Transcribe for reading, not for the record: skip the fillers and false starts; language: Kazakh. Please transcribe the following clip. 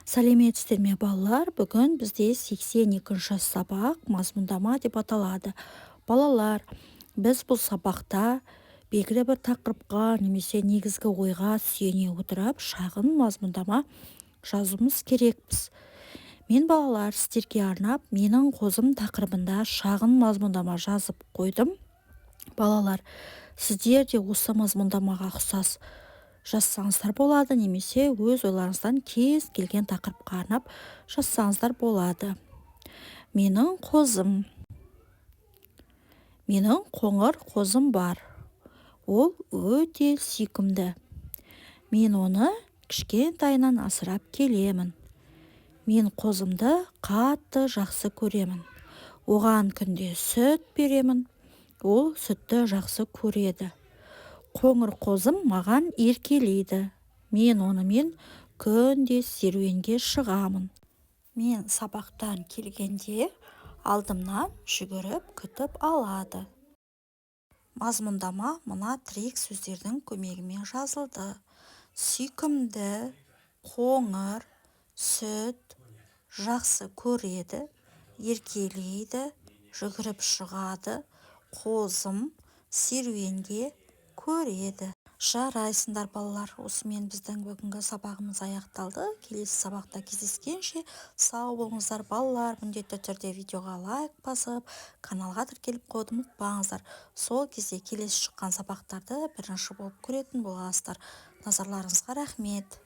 Сәлеметсіздер ме, балалар! Бүгін бізде 82-ші сабақ, «Мазмұндама» деп аталады. Балалар, біз бұл сабақта белгілі бір тақырыпқа немесе негізгі ойға сүйене отырып, шағын мазмұндама жазуымыз керекпіз. Мен, балалар, сіздерге арнап «Менің қозым» тақырыбында шағын мазмұндама жазып қойдым. Балалар, сіздер де осы мазмұндамаға ұқсас жазсаңыздар болады немесе өз ойларыңыздан кез келген тақырыпқа арнап жазсаңыздар болады. Менің қозым. Менің қоңыр қозым бар. Ол өте сүйкімді. Мен оны кішкентайынан асырап келемін. Мен қозымды қатты жақсы көремін. Оған күнде сүт беремін. Ол сүтті жақсы көреді. Қоңыр қозым маған еркелейді. Мен онымен күнде серуенге шығамын. Мен сабақтан келгенде алдымнан жүгіріп күтіп алады. Мазмұндама мына тірек сөздердің көмегімен жазылды: сүйкімді, қоңыр, сүт, жақсы көреді, еркелейді, жүгіріп шығады, қозым, серуенге, көреді. Жарайсыңдар, балалар! Осымен біздің бүгінгі сабағымыз аяқталды. Келесі сабақта кездескенше сау болыңыздар! Балалар, міндетті түрде видеоға лайк басып, каналға тіркеліп қоюды ұмытпаңыздар. Сол кезде келесі шыққан сабақтарды бірінші болып көретін боласыздар. Назарларыңызға рахмет!